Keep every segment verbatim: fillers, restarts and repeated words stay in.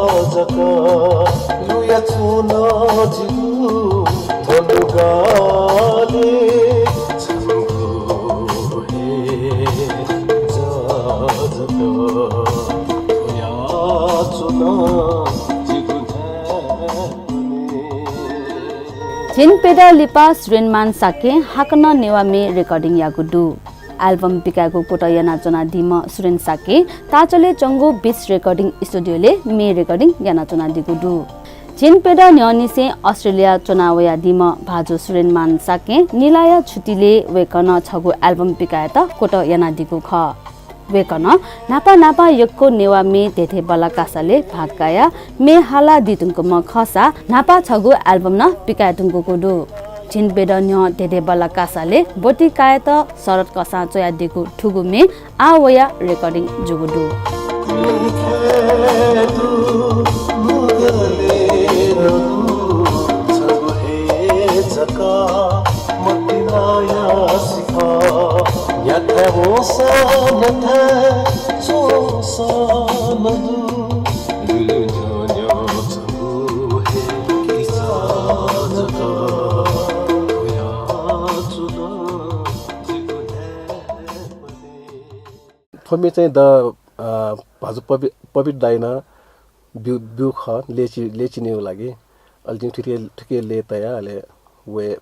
जक लुया च्वन जिगु धनुगाले छंगु हे जजक धया च्वन जिगु ध्यानले। झिंप्यदँ लिपा सुरेनमान शाक्यं हाकनं नेवाः म्ये recording याःगु दु। Album पिकायेगु कुतः यानाच्वनादीम्ह सुरेन शाक्यं ताःचले च्वंगु Beats Recording Studio-लय् म्ये recording यानाच्वनादीगु दु। झिंप्यदँ न्ह्यःनिसें Australia च्वना वयादीम्ह भाजु सुरेनमान शाक्यं निलाया छुट्टीलय् वय्कलं छगू album पिकायेत कुतः यानादीगु खः। वय्कलं न्हापा न्हापा यक्व नेवाः म्ये धेधे बल्ला कासालय् भाग कयाः म्ये हालादी धुंकूम्ह खःसा न्हापा छगू album नं पिकाये धुंकूगु दु। झिंप्यदँ न्ह्यः धेधे बल्ला कासालय् ब्वति कायेत शरत कसां च्वयादीगु थुगु म्ये आः वयाः recording जूगु दु। थ्व म्ये चाहिँ द, अ, भाजु पवि-, पवित्र दाइनं ब्यू, ब्यू खः, ल्यय् चि-, ल्यय् चिनेगु लागि। अले जिं थुके, थुके ल्यय् तयाः, अले वय्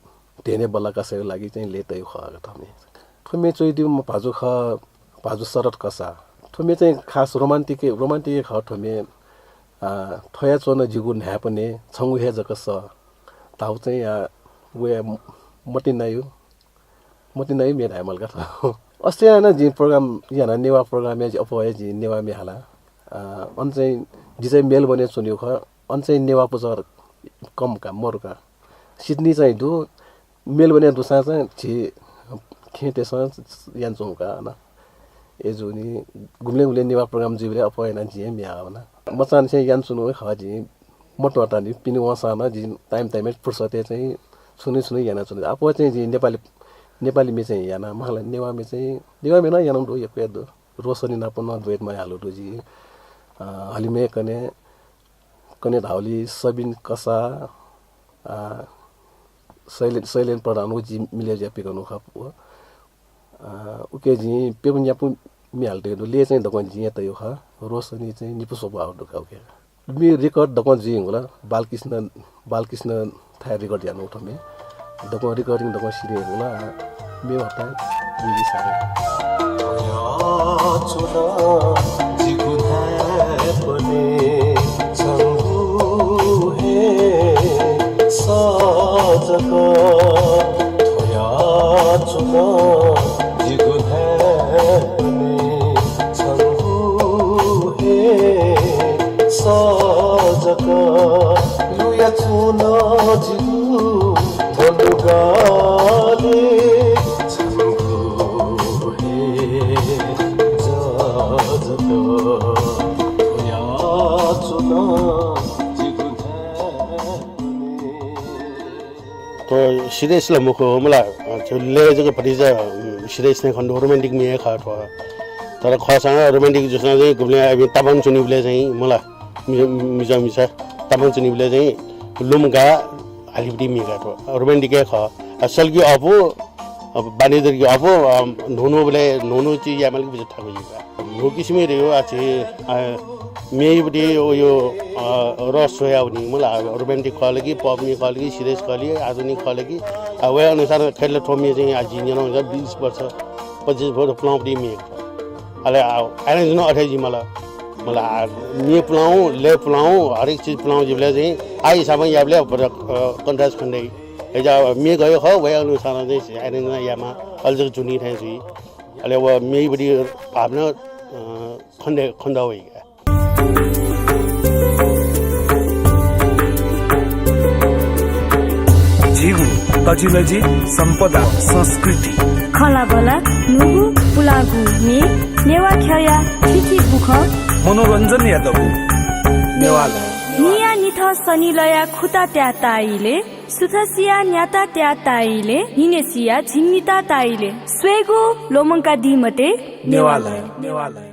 धेने बल्ला कासाया लागि चाहिँ ल्यय् तयागु खः थ्व म्ये। थ्व म्ये च्वयादीम्ह भाजु खः, भाजु शरत कसाः। थ्व म्ये चाहिँ खास romantic, romantic खः थ्व म्ये। अ, थ्वया च्वन जिगु न्हाय्पनय् छंगु हे जक सः धाःगु चाहिँ, अ, वया मतिनाया मतिनाया म्ये धायेमाल का थ्व। Australia नं जिं program याना, नेवाः program या, जि अप्वः हे जिं नेवाः म्ये हाला। अ, अन चाहिँ जि चाहिँ Melbourne-य् च्वनीगु खः, अन चाहिँ नेवाः पुचः कम का, मरु का। Sydney चाहिँ दु, Melbourne-य् दुसां चाहिँ झी खेँतय्सं यानाच्वंगु का अन। अय्जूगुलिं गुबलें गुबलें नेवाः program जुइबलय् अप्वः याना जिं हे म्ये हाः वना। मचांनिसें यानाच्वनागु हे खः जिं। मत्वःता नि, पिने वंसां नं जिं time time-य् फुर्सतय् चाहिँ छुं न छुं यानाच्वना। अप्वः चाहिँ जिं नेपाली, नेपाली म्ये चाहिँ याना, मखु ला, नेवाः म्ये चाहिँ, नेवाः म्ये नं यानागु दु, यक्व हे दु। रोशनी नाप नं duet म्ये हालागु दु जिं। अ, हलिमय् कने, कने धाउली, सबिन कसाः, अ, शैलेन, शैलेन प्रधान व जि मिले जुयाः पिकःगु खः। अ, उके जिं प्यपु न्यापु म्ये हालातयागु दु, ल्यय् चाहिँ दक्वं जिं हे तयागु खः, रोशनी चाहिँ निपु स्वपु हाःगु दु का उके। म्ये record दक्वं जुइ धुंकल, बालकृष्ण, बालकृष्ण थाय् record यानागु थ्व म्ये। दक्वं recording दक्वं सिधे धुंकल, म्ये भचा जुइ सारे। थ्व serious ला मखु, मला, अ, थ्व ल्यय् जक भतिचा, अ, serious थें खने दु, romantic म्ये हे खः थ्व। तर खःसां romantic जूसां चाहिँ गुबलें अबि तापाङ च्वनीबलय् चाहिँ, मला, मि-, मिसा, मिसा तापाङ च्वनीबलय् चाहिँ लुमंकाः हालीबलय् म्ये का थ्व। Romantic हे खः। अ, सल्की अःपु, अ, बानी दर्की अःपु, अ, न्हून्हूबलय् न्हून्हू चिज यायेमाल कि बिचाः थाकु जुइ का। न्हू किसिमया दु, आः झी, अ, म्येयापट्टि व यो, अ, रस स्वयावनी, मला, romantic खः ला कि, pop म्ये खः ला कि, serious खः ला कि, आधुनिक खः ला कि, अ, वया अनुसार खय्‌ला थ्व म्ये चाहिँ आः जिं न्यनागु बिस वर्ष, पच्चिस वर्ष पुलांपट्टि म्ये। अले, अ, arrange नं अथे जुइ मला, मला, अ, म्ये पुलां, लय पुलां, हरेक चिज पुलां जुइबलय् चाहिँ आः हिसाबं यायेबलय्, अ, contrast खने दइ। अय्‌जुयाः म्ये गय् खः, वया अनुसार चाहिँ arrange नं यायेमाः, अले जक जुनी थें जुइ। अले व म्येयापट्टि भावना, अ, खने दइ, खने दइ वइ का। झीगु तजिलजि सम्पदा संस्कृति। खँल्हाबल्हा न्हूगु पुलांगु म्ये, नेवाः ख्यःया थीथी बुखँ। मनोरञ्जनया दबू नेवालय। न्हियान्हिथं सनिलया खुता त्याः ताः इलय्, सुथसिया न्याता त्याः ताः इलय्, न्हिनेसिया झिंनिता ताः इलय् स्वयेगु ल्वःमंकादी मते। नेवालय। नेवालय।